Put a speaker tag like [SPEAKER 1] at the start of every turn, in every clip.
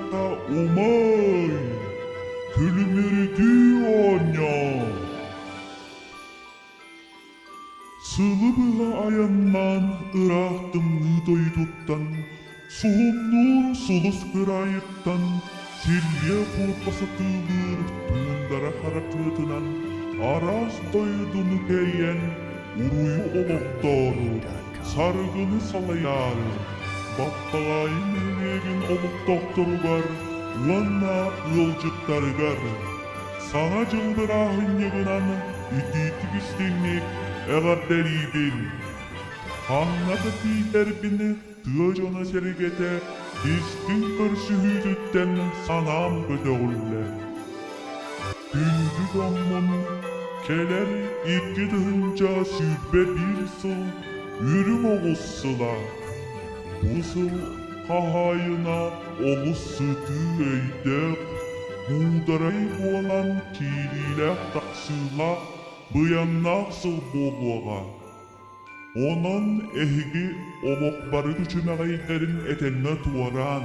[SPEAKER 1] уота умай, күлүмүрдүү оонньоо! Сылы быһа айаннаан ыраах тымныы дойдуттан, суһумнуур сулус кыраайыттан силлиэ куурба сатыылыыр туундара хара тыатынан араас дойдуну кэрийэн уруйу олохтоору, саргыны салайаары, Баппаҕаайы нэһилиэгин олохтоохторугар уонна ыалдьыттарыгар Саҥа дьыл бырааһынньыгынан итиитик-истиҥник эҕэрдэлиибин! Ханна да тиийдэрбин тыа дьоно-сэргэтэ истиҥ көрсүһүүтүттэн санаам көтөҕүллэр. Күндү дьоммун, кэлэр 2021 сыл үрүҥ оҕус сыла. Бу сыл хаһаайына олус сытыы өйдөөх, муударай буолан киириилээх-тахсыылаах, быйаҥнаах сыл буолуоҕа. Онон эһиги олох бары күчүмэҕэйдэрин этэҥҥэ туораан,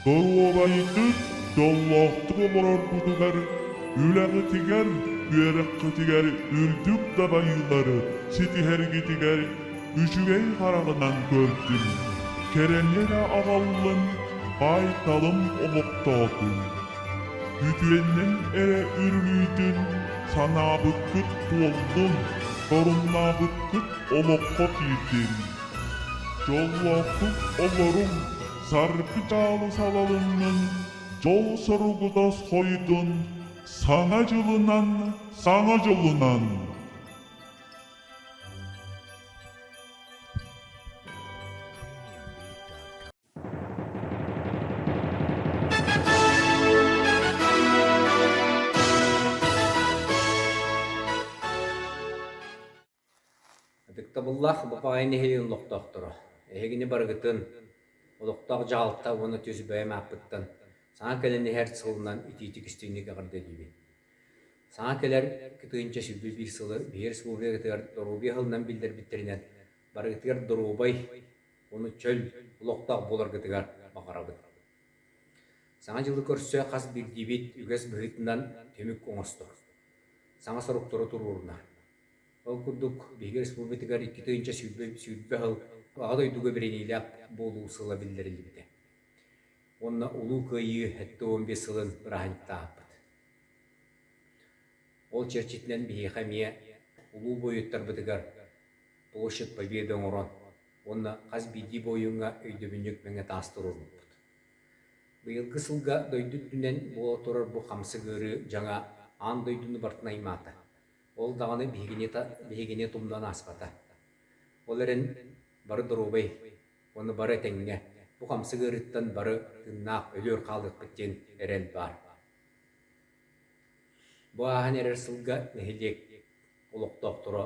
[SPEAKER 1] доруобайдык, дьоллоохтук олороргутугар, үлэҕитигэр, үөрэххитигэр үрдүк дабайыылары ситиһэргитигэр үчүгэй хараҕынан көрдүм, кэрэни эрэ аҕаллын, баай-талым олохтоотун. Үтүөннэн эрэ үрүлүйдүн, санаабыккыт туоллун, торумнаабыккыт олоххо киирдин. Дьоллоохтук олоруҥ, саргы дьаалы салалыннын, дьол соругута сойдун, Саҥа дьылынан, саҥа дьолунан!
[SPEAKER 2] Ытыктабыллаах Бапаҕай нэһилиэгин олохтоохторо, эһигини барыгытын олохтоох дьаһалта уонна түс бэйэм ааппыттан саҥа кэлэн иһэр сылынан итиитик-истиҥник эҕэрдэлиибин. Саҥа кэлэр 1021 сылы биһиги республикатыгар доруобуйа сылынан биллэрбиттэринэн барыгытыгар доруобай уонна чөл олохтоох буоларгытыгар баҕарабын. Саҥа дьылы көрсө хас биирдиибит үгэс быһыытынан түмүк оҥостор, саҥа соруктары туруорунар. Ол курдук, биһиги республикатыгар 2020 сыл Аҕа дойдуга бэриниилээх буолуу сыла биллэриллибитэ. Уонна Улуу Кыайыы 75 сылын бырааһынньыктаабыппыт. Ол чэрчитинэн биһиэхэ эмиэ улуу буойуттарбытыгар Площадь Победы оҥорон уонна хас биирдии буойуҥҥа өйдөбүнньүк мэҥэ таас туруорбуппут. Быйылгы сылга дойду үрдүнэн буола турар бу хамсык ыарыы дьаҥа аан дойдуну барытын аймаата. Ол даҕаны биһигини, биһигини тумнан ааспата. Ол эрэн бары доруобай уонна бары этэҥҥэ бу хамсык ыарыыттан бары тыыннаах өлүөр хаалыахпыт диэн эрэл баар. Бу ааһан эрэр сылга нэһилиэк олохтоохторо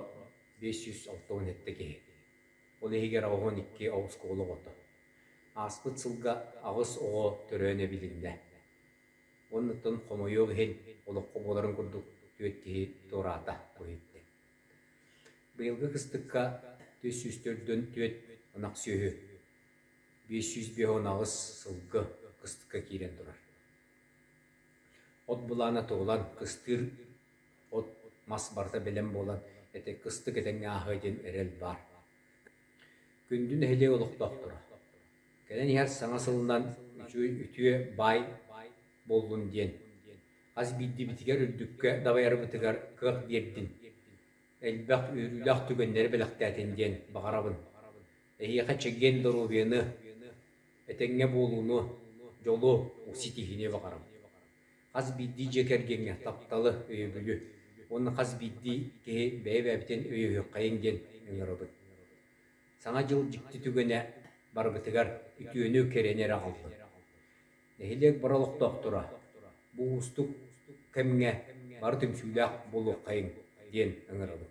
[SPEAKER 2] 567 киһи, ол иһигэр 82 оскуола оҕото. Ааспыт сылга аҕыс оҕо төрөөн эбилиннэ. Уоннаттан хомойуох иһин, олоххо буоларын курдук түөрт киһи туораата бу иһиттэн. Быйылгы кыстыкка 344 ынах сүөһү, 558 сылгы кыстыкка киирэн турар. От былаана туолан, кыстыыр от, мас барыта бэлэм буолан, ити кыстык этэҥҥэ ааһыа диэн эрэл баар. Күндү нэһилиэк олохтоохторо, кэлэн иһэр саҥа сылынан үчүгэй үтүө баай буоллун диэн, хас биирдиибитигэр үрдүккэ дабайарбытыгар кыах биэрдин, элбэх үөрүүлээх түгэннэри бэлэхтээтин диэн баҕарабын. Эһиэхэ чэгиэн доруобуйаны, этэҥҥэ буолууну, дьолу, ситиһиини баҕарабын. Хас биирдии дьиэ кэргэҥҥэ тапталы, өйөбүлү уонна хас биирдии киһи бэйэ-бэйэбитин өйөһүөххэйиҥ диэн ыҥырабын. Саҥа дьыл дьикти түгэнэ барыбытыгар үтүөнү, кэрэни эрэ аҕаллын. Нэһилиэк бары олохтоохторо бу уустук кэмҥэ бары түмсүүлээх буолуоххайыҥ диэн ыҥырабын.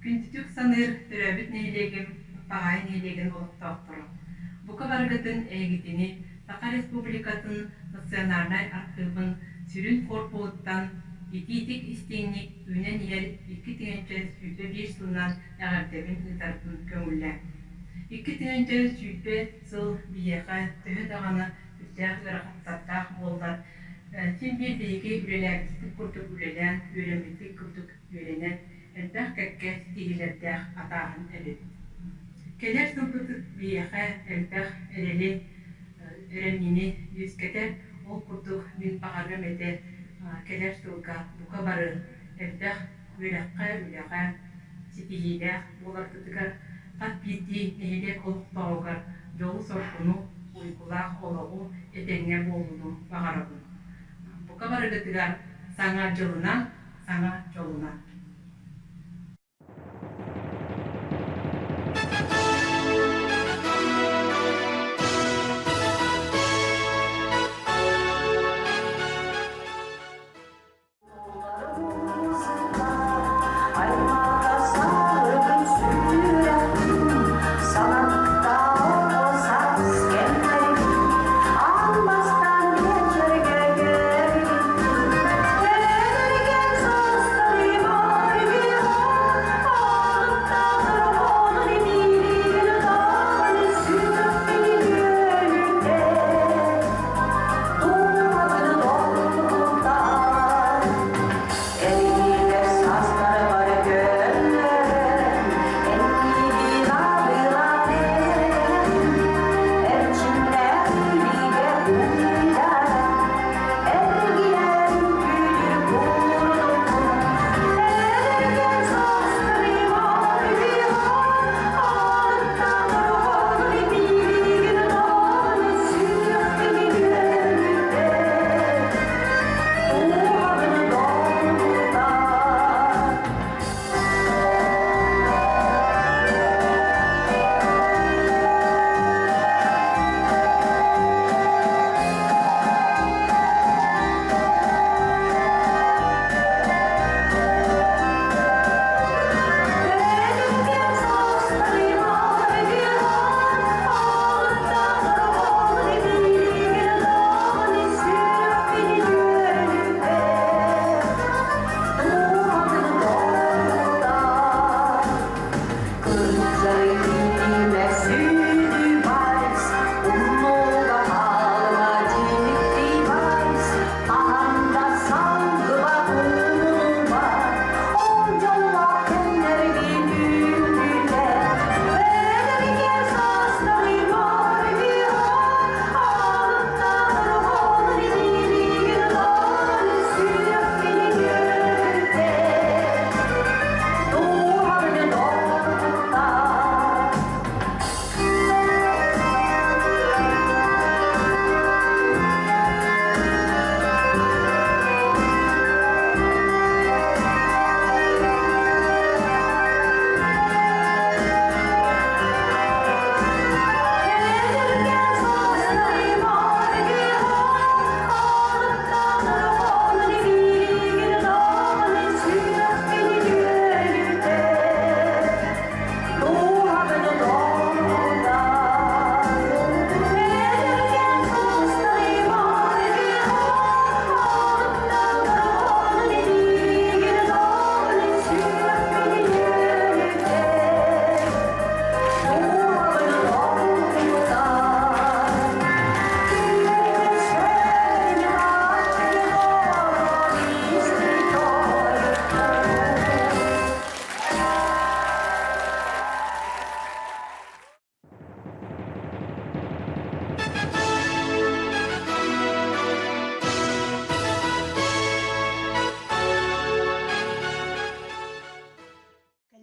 [SPEAKER 3] Күндүтүк саныыр төрөөбүт нэһилиэгим Баҕаайы нэһилиэгин олохтоохторо! Бука барыгытын эһигитини. Саха Республикатын Национальнай архыыбын сүрүн корпуһуттан итиитик-истиҥник үүнэн иһэр 2021 сылынан эҕэрдэбин ыытарбын көҥүллээҥ. 2020 сыл биһиэхэ төһө даҕаны сүрдээх ыарахаттардаах буоллар, син биир биһиги үлэлээбиппит курдук үлэлээн, үөрэммиппит курдук үөрэнэн, элбэх кэккэ ситиһиилэрдээх атааһын эбит. Кэлэр сылбыт биһиэхэ элбэх эрэли, эрэмньини үөскэтэр. Ол курдук мин баҕарыам этэ кэлэр сылга бука бары элбэх үөрэххэ, үлэҕэ ситиһиилээх буоларгытыгар, хас биирдии нэһилиэк олохтооҕугар дьолу-соргуну, уйгулаах олоҕу, этэҥҥэ буолууну баҕарабын. Бука барыгытыгар Саҥа дьылынан, саҥа дьолунан!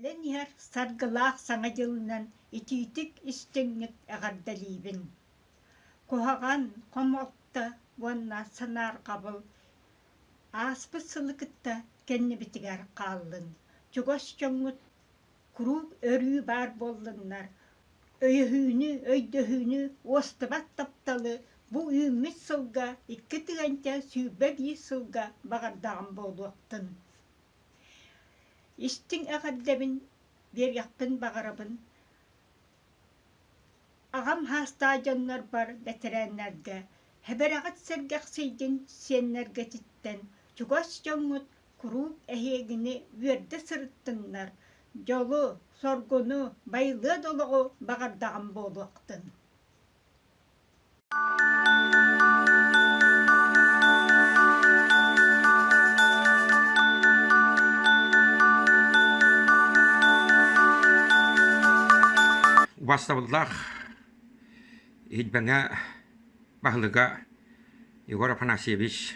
[SPEAKER 4] Кэлэн иһэр саргылаах Саҥа дьылынан итиитик-истиҥник эҕэрдэлиибин! Куһаҕан, хомолто уонна санаарҕабыл ааспыт сылы кытта кэннибитигэр хааллын. Чугас дьоҥҥут куруук өрүү баар буоллуннар, өйөһүүнү, өйдөһүүнү, уостубат тапталы бу үүммүт сылга 2021 сылга баҕардаҕым буолуохтун. Истиҥ эҕэрдэбин биэриэхпин баҕарабын. Аҕам Аҕам саастаах дьоннорбор, бэтэрээннэргэ Хэбэрэҕит сэргэхсийдин сиэннэргититтэн чугас дьоҥҥут куруук эһиэгини үөрдэ сырыттыннар, дьолу, соргуну, байылыат олоҕу баҕардаҕым буолуохтун.
[SPEAKER 5] Убастабыллаах Илбэҥэ баһылыга Егор Афанасьевич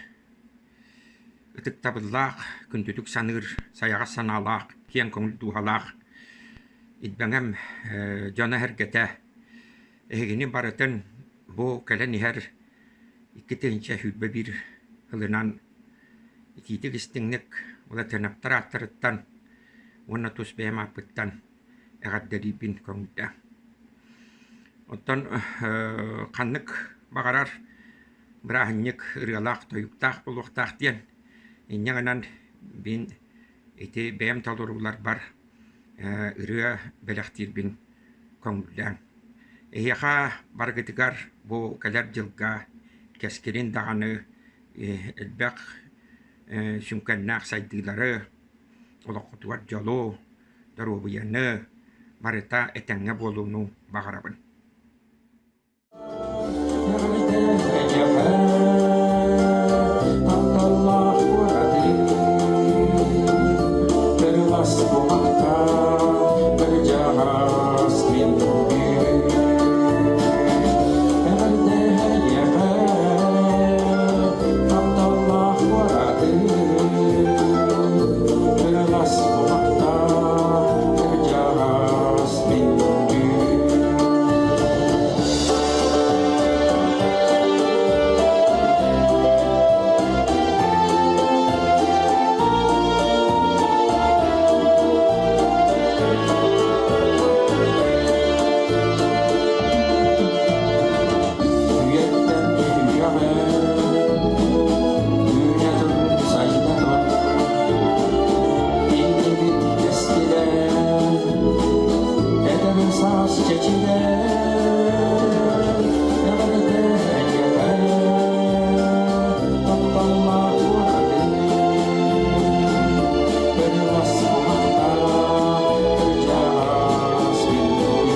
[SPEAKER 5] ытыктабыллаах, күндүтүк саныыр, сайаҕас санаалаах, киэҥ көҥүл дууһалаах Илбэҥэм дьоно-сэргэтэ эһигини барытын бу кэлэн иһэр 2021 сылынан итиитик-истиҥник Улатынаптар ааттарыттан уонна тус бэйэм ааппыттан эҕэрдэлиибин көҥүллээ. Оттон ханнык баҕарар бырааһынньык ырыалаах-тойуктаах буолуохтаах диэн инньэ гынан мин ити бэйэм толорууларбар ырыа бэлэхтиирбин көҥүллээҥ. Эһиэхэ барыгытыгар бу кэлэр дьылга кэскилин даҕаны элбэх сүҥкэннээх сайдыылары, олоххутугар дьолу, доруобуйаны, барыта этэҥҥэ буолууну баҕарабын.
[SPEAKER 6] Үйэттэн үйэҕэ үүнэ тур, сайда тур, иннибит кэскилэ, эдэр саас чэчилэ, эҕэрдэ эйиэхэ, тапталлаах куораты, кырылас кумахтаах кырдьаҕас күндүгүн.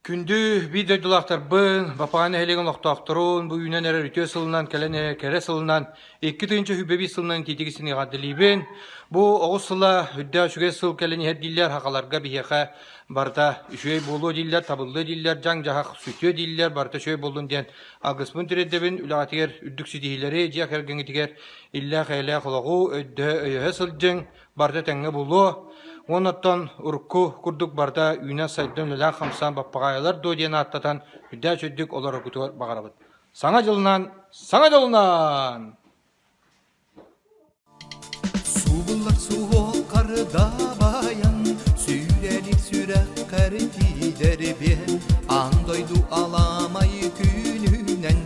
[SPEAKER 7] Күндү биир дойдулаахтарбын, Бапаҕа нэһилиэгин олохтоохторун бу үүнэн эрэр үтүө сылынан, кэлэн эрэр кэрэ сылынан, 2025 сылынан итиитик истиҥ эҕэрдэлиибин. Бу оҕус сыла үрдээх үчүгэй сыл кэлэн иһэр дииллэр, сахаларга биһиэхэ барыта үчүгэй буолуо дииллэр, табыллыа дииллэр, дьаҥ-дьаһах сүтүө дииллэр, барыта үчүгэй буоллун диэн Алгыспын тириэрдэбин, үлэҕитигэр үрдүк ситиһиилэри, дьиэ кэргэҥҥитигэр иллээх-эйэлээх олоҕу, өйдөһө-өйөһө сылдьыҥ, барыта этэҥҥэ буолуо. Уонна оттон урукку курдук барыта үүнэн-сайдан үлэлээн-хамсаан баппаҕаайылар дуо диэн ааттатан үрдээх үрдүк олороргутугар баҕарабыт. Саҥа дьылынан! Саҥа дьолунан!
[SPEAKER 8] Субуллар суһуоххар дабайан, сүүрэлик сүрэххэр тиийдэрбиэн, аан дойду аламай күнүнэн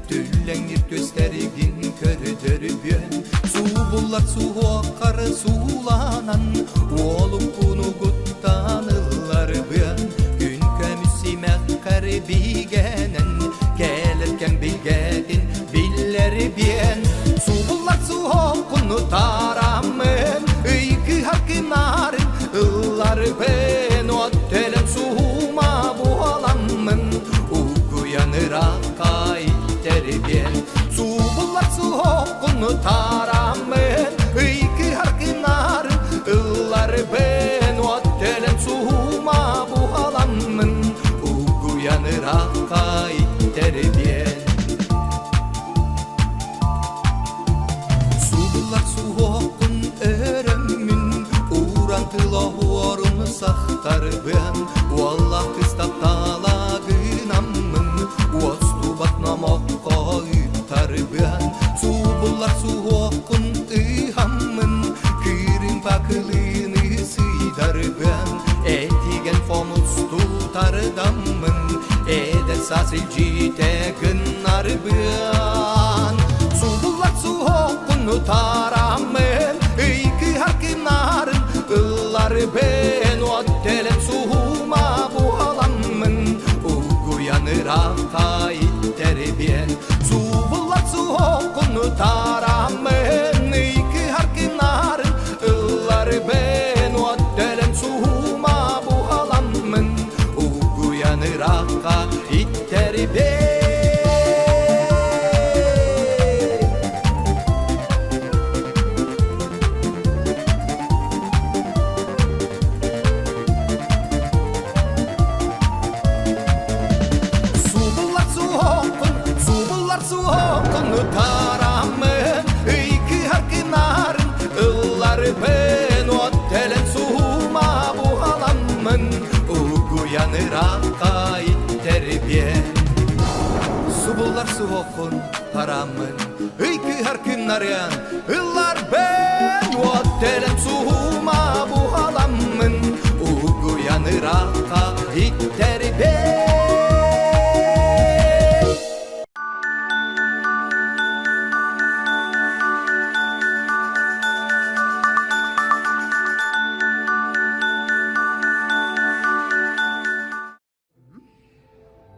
[SPEAKER 8] түллэҥнир түөстэргин көрдөрбүөн. Субуллар суһуоххар сууланан, уолуккун угуттан ылларбыан, күн көмүс симэххэр бигэнэн, кэлэр кэм билгэтин биллэрбиэн. Субуллар суһоҥкуну тараммын, ый кыһар кынарын ылларбын, от төлөн суһума буоламмын, угуйан ыраахха иттэрбиэн. Субуллар суһоҥкуну тараммын, ый кыһар кынарын ылларбын, от төлөн суһума буоламмын, угуйан ыраахха иттэрбиэн. Субуллар суһуоххун өрөммүн, ууран тыл оһуорун сахтарбын, уоллаах кыыс таптала гынаммын, уостубат номоххо ыыттарбын. Субуллар суһуоххун ыыһаммын, кыырын бакылыыны сыйдарбын, этигэн хомустуу тардаммын, эдэр. саас илдьиитэ гыннарбыан Субуллар суһуоххун утаараммын Ый кыһар кынарын ылларбын Уот телен суһума буоламмын Угуйан ыраахха иттэрбиэн Субуллар суһуоххун утаараммын Ый кыһар кынарын ылларбын Уот телен суһума буоламмын Угуйан ыраахха иттэрбиэн. Субуллар суоххун, субуллар суоххун тараммын, ый кыһар кынарын ылларбын, от телен суума буһаламмын, угуйан ыраахха иттэрбиэн. Субуллар суоххун тараммын, ый кыһар кыннарыан, ылларбын, от телен суума буһаламмын, угуйан ыраахха иттэрбиэн.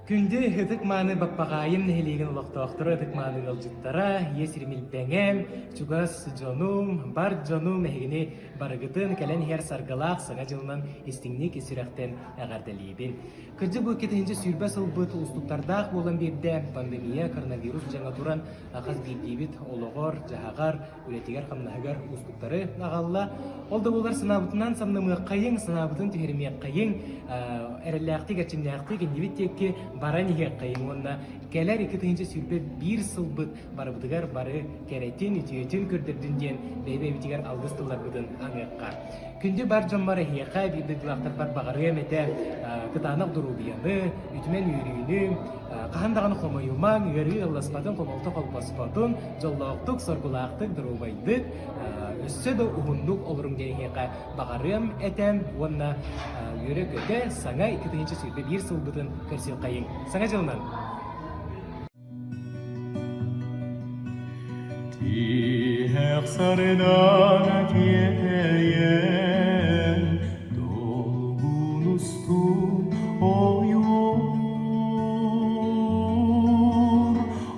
[SPEAKER 9] Күндү ытык-мааны Баппаҕаайым нэһилиэгин олохтоохторо, ытык-мааны ыалдьыттара, ийэ сирим илбэҥэм, чугас дьонум, бар дьонум эһигини барыгытын кэлэн иһэр саргылаах Саҥа дьылынан истиҥник ис сүрэхтэн эҕэрдэлиибин. Кырдьык бу 2020 сылбыт уустуктардаах буолан биэрдэ, пандемия, коронавирус дьаҥа туран хас биирдиибит олоҕор, дьаһаҕар, үлэтигэр-хамнаһыгар уустуктары аҕалла. Ол да буоллар санаабытынан самнымыаххайыҥ, санаабытын түһэримиэххэйиҥ, эрэллээхтик, эрчимнээхтик иннибит диэки баран иһиэххэйиҥ уонна кэлэр 2021 сылбыт барыбытыгар бары кэрэтин, үтүөтүн көрдөрдүн диэн бэйэ-бэйэбитигэр алгыс тылларбытын аныахха. Күндү бар дьоммор эһиэхэ биир дойдулаахтарбар баҕарыам этэ кытаанах доруобуйаны, үтүмэн үөрүүнү, хаһан даҕаны хомойумаҥ, ыарыы ылласпатын, хомолто холбоспотун, дьоллоохтук, соргулаахтык, доруобайдык, өссө да уһуннук олоруҥ диэн эһиэхэ баҕарыам этэ уонна үөрэ-көтө саҥа 2021 сылбытын көрсүөххэйиҥ. Саҥа дьылынан!
[SPEAKER 10] Тиһэх сардаҥа тиэтэйэн, долгун устун ойуур,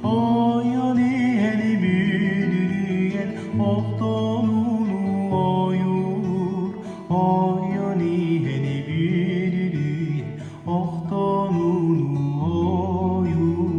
[SPEAKER 10] ойон иһэн бүдүрүйэн, охтонууну ойуур, ойон иһэн бүдүрүйэн, охтонууну ойуур.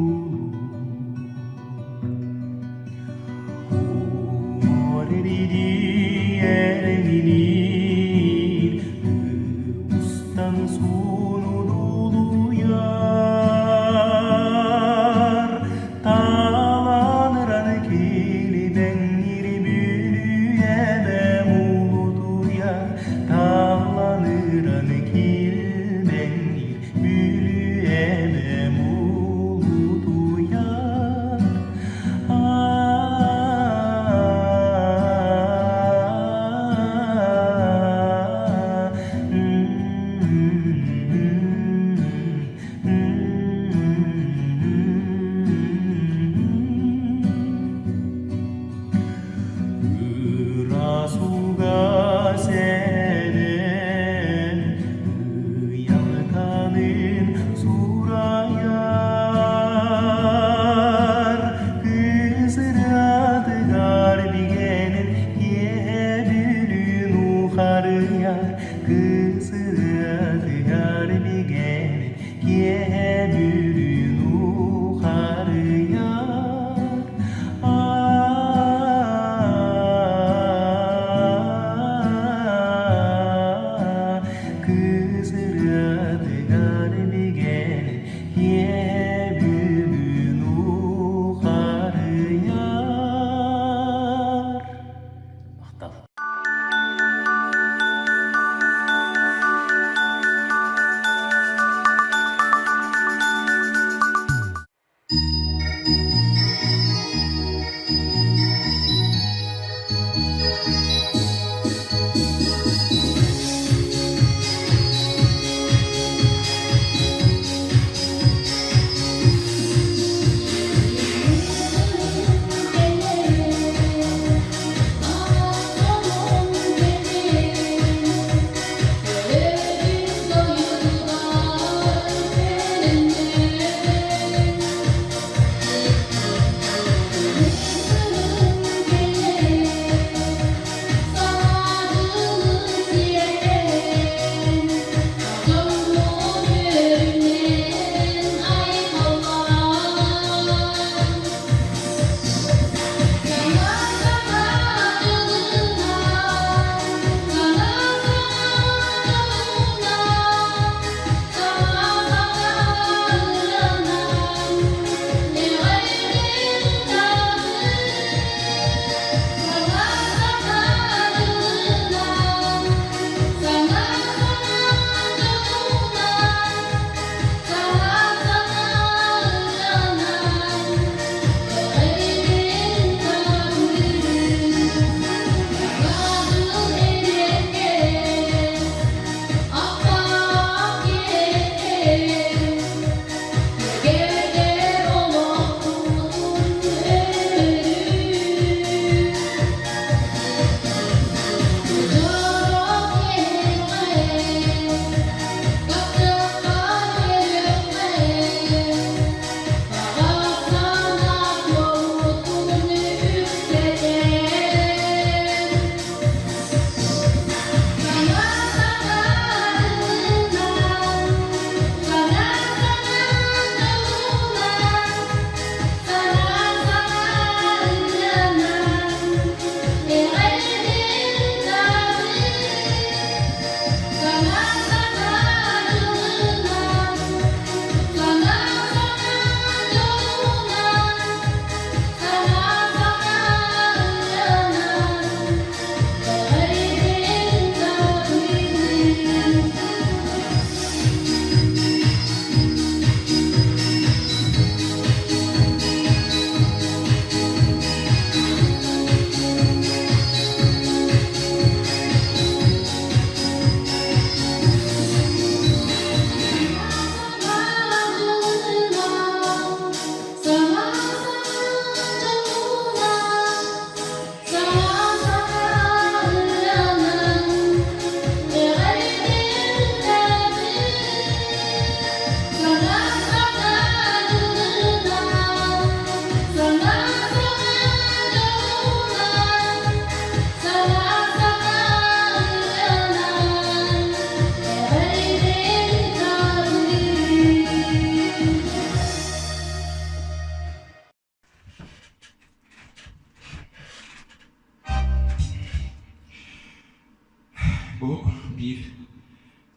[SPEAKER 5] Биир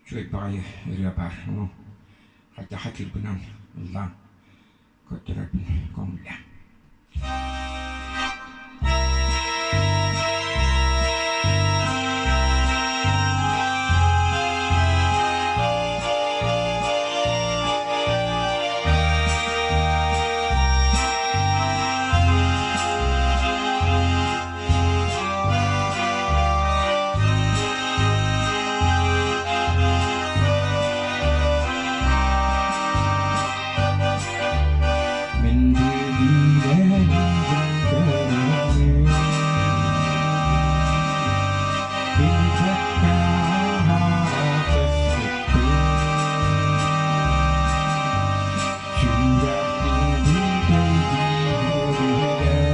[SPEAKER 5] үчүгэй баҕайы ырыа баар. Ону хайдах хатыырбынан ыллаан көрдөрөрбүн көҥүллээ. Мин билиилэниим көрөҥҥүн, билбэккэ аһара көспүппүн. Сүрэхпин бүтэйдии үөрүһүгэр,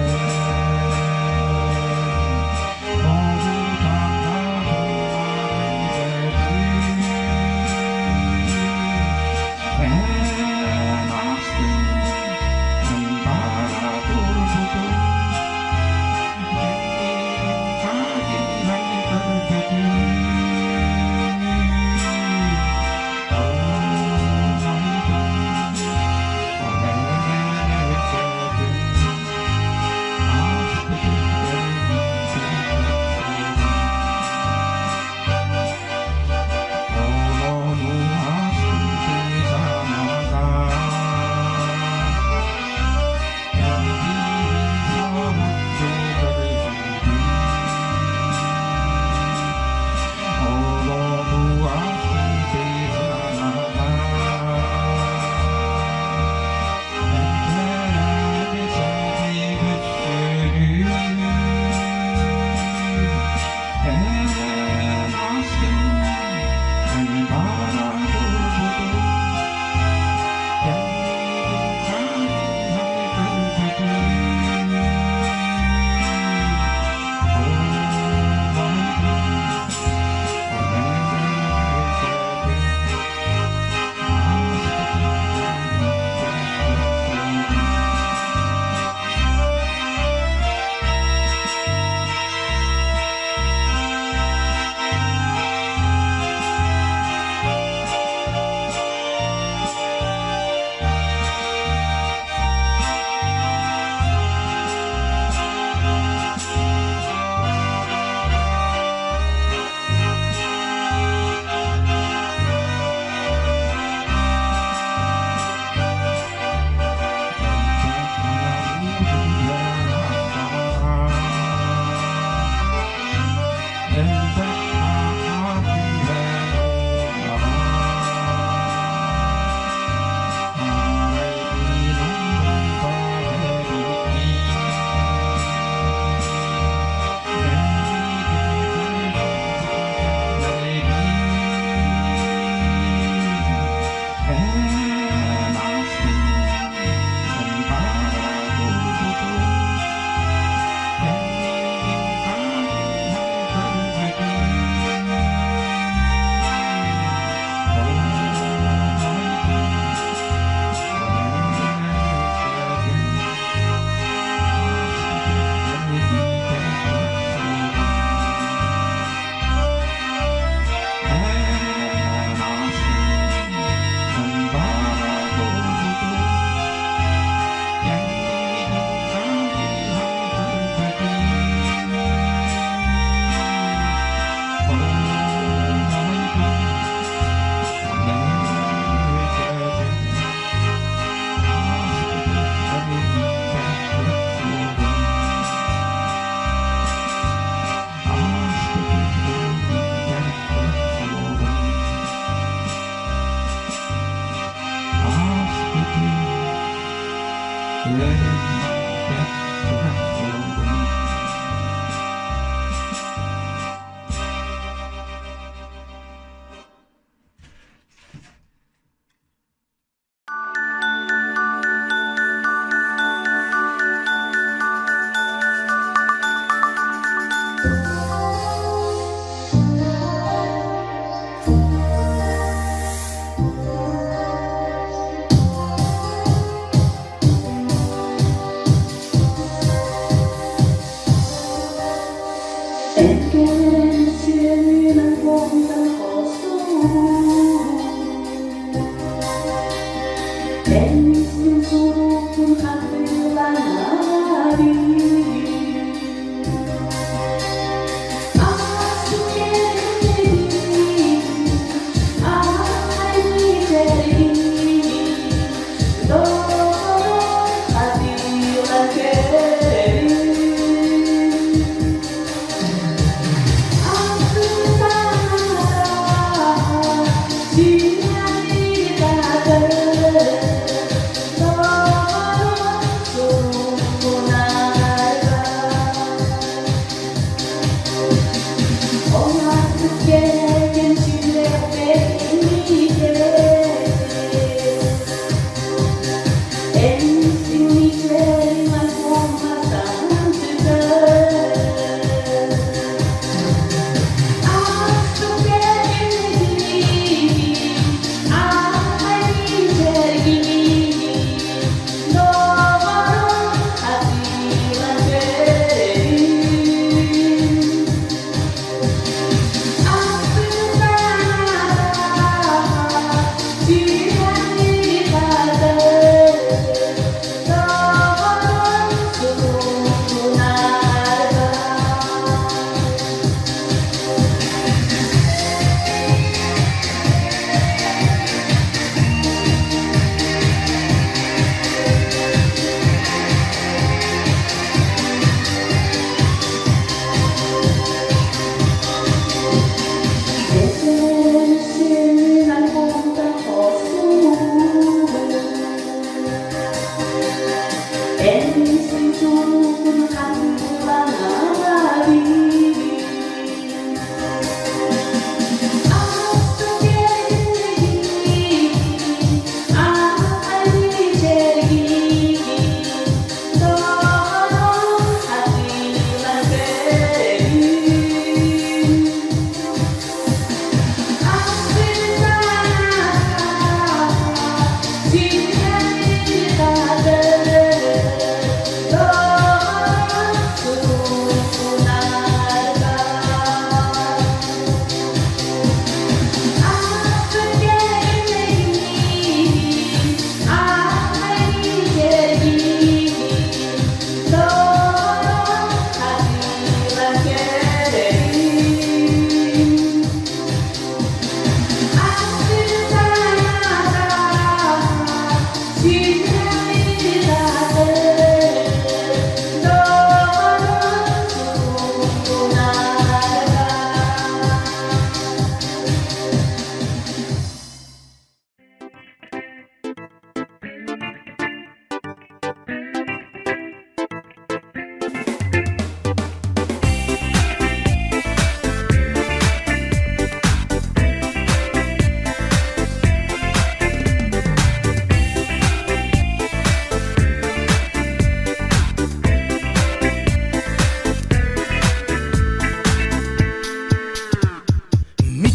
[SPEAKER 11] Сурукун хатыланабын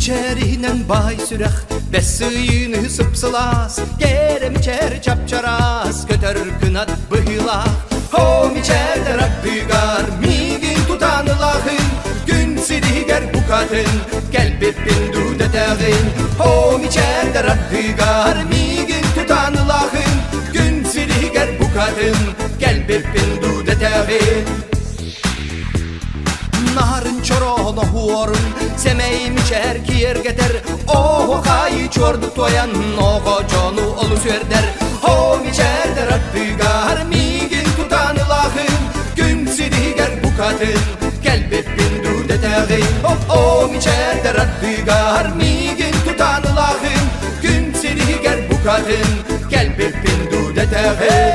[SPEAKER 8] Мичээринэн баай сүрэх бэс сыйыыны сыпсылаас, кэрэ мичээр чап-чараас, көтөр кынат быһыылаах. О мичээрдэр ардыгар миигин тутан ылаҕын, күн сиригэр букатын, кэлбиппин дуудэтэҕин. О мичээрдэр ардыгар миигин тутан ылаҕын, күн сиригэр букатын, кэлбиппин дуудэтэҕин. Нарын чороон оһуорун сэмэй мичээр киэргэтэр Оһуохайы чуордук туойан оҕо дьону олус үөрдэр О мичээрдэр аттыгар миигин тутан ылаҕын Күн сиригэр букатын кэлбиппин дуудэтэҕин О мичээрдэр аттыгар миигин тутан ылаҕын Күн сиригэр букатын кэлбиппин дуудэтэҕин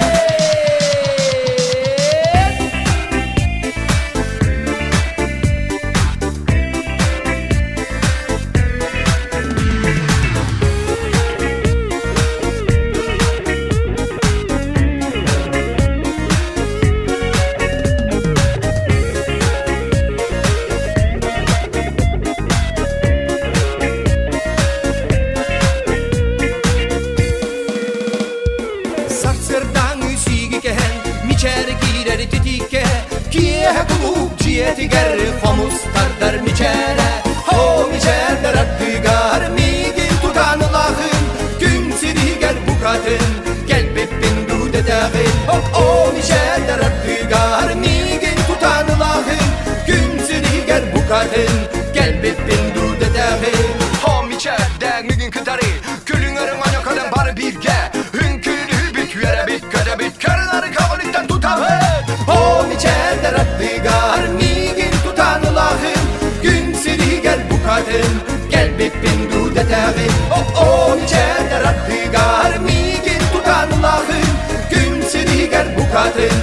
[SPEAKER 8] Сарсыардааҥы сииги кэһэн, мичээр киирэр титииккэ, киэһэ кулууп дьиэтигэр хомус тардар мичээрэ. Оо, мичээрдэр ардыгар миигин тутан ылаҕын, күн сиригэр букатын кэлбиппин дуудэтэҕин. Оо, мичээрдэр ардыгар миигин тутан ылаҕын, күн сиригэр букатын кэлбиппин дуудэтэҕин. Оо, мичээрдээҥ миигин кытары Күлүҥ өрүҥ кэлэн бары бииргэ Үҥкүүлүүбүт, үөрэбит, көтөбүт Көрүнары көҕүлүттэн тутабыт О мичээрдэр аттыгар миигин тутан ылаҕын Күн сиригэр букатын кэлбиппин дуудэтэҕин О мичээрдэр аттыгар миигин тутан ылаҕын Күн сиригэр букатын.